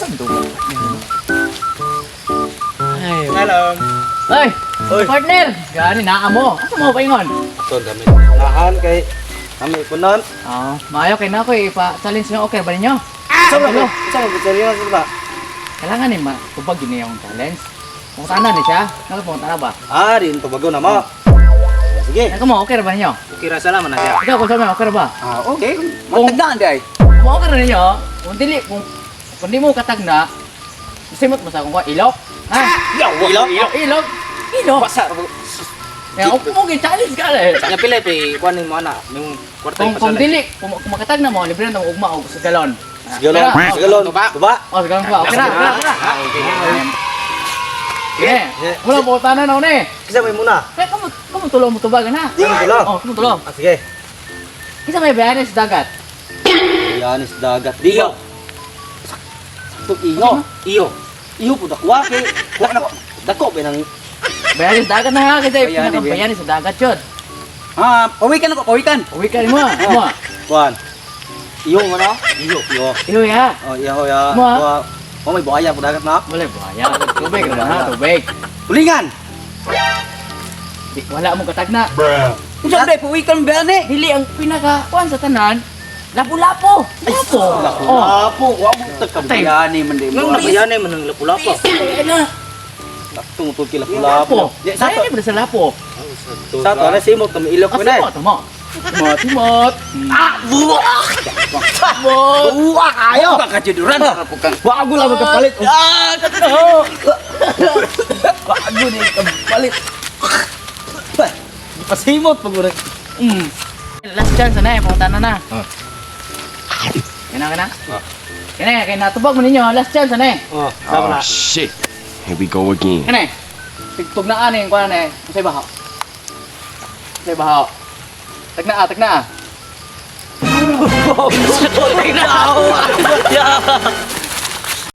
Saan duga? Ay, Hello. ay, partner! Gani naa mo. Asa mo paingon? Ito, dami. Lahan kay kami kunon. Ah, maayo kay na ko ipa-challenge niyo, okay ba ninyo? Sa ba? Sa ba seryoso ba? Kailangan ni ma tubag yun yung challenge. Pungutana ni siya. Nagpungutana ba? Ah, din tubago na mo. Sige. Ay, kamo, okay ra ba ninyo? Okay ra salamat na siya. Ikaw, kung sabi, okay ra ba? Ah, okay. Matagdaan di ay. Kung okay ra ninyo, kung dili, kung di mo katagna, simot mo sa akong kuha, ilok. Ha? Ilok. Ilok. Ilok. Basa. Kaya kung mo challenge ka eh. Nya pila pe kuan mo ana, yung kwarta Kung dili, kung makatagna mo, libre na mo ugma og sa galon. Ah, Sigalon. tara. Sigalon. Tuba. Tuba. Oh, sa galon ba? Okay ra, okay ra, okay ra. Okay. Wala po tanan na ni. Kisa may muna. Kaya kamo kamo tulong mo tubag na. Kamo tulong? Oh, kamo tulong. Ah, sige. Kinsa may bayanin sa dagat? Yanis dagat. Iyo. Sakto iyo. Iyo. Iyo po dakwa kay dako. Dako ba nang Bayanin sa dagat na ha kasi Bayani, pinaka bayani. bayani sa dagat yun. Ah, pawikan ako, pawikan. Uwi ka mo. Mo. kuan. Iyo mo na? Iyo. Iyo. Iyo ya. Oh, iyo ya. Mo. Wa. Oh, may buhaya po dagat na. Wala buhaya. Tubig ra na, tubig. Tulingan. Di, wala mo katagna. Unsa day pawikan bayani? Dili ang pinaka kuan sa tanan. Lapu-lapu. Lapu. Oh. Lapo, wa mo tagka. Bayani man di mo. Bayani man ang lapu-lapu. Ay na. Sakto mo tulki Lapo. lapu-lapo. Di, sa to. Bayani ba sa lapo? Sa to na simot kami ilok ko na. Asa mo tamo? Timot, timot. Ah, buwak. Timot. Buwa kayo. Ka kajuduran. Wa ako lang magkapalit. Ah, kato. Bago ni kapalit. Pasimot pag ura. Last chance na eh, pumunta na na. Kaya na, kaya na. Kaya na, kaya natubag mo ninyo, last chance na eh. Oh, tama Oh na. shit. Here we go again. Kaya na eh. Tigtog na ani, kuha na eh. Masay bahaw. Masay bahaw. Tagna ah, tagna ah.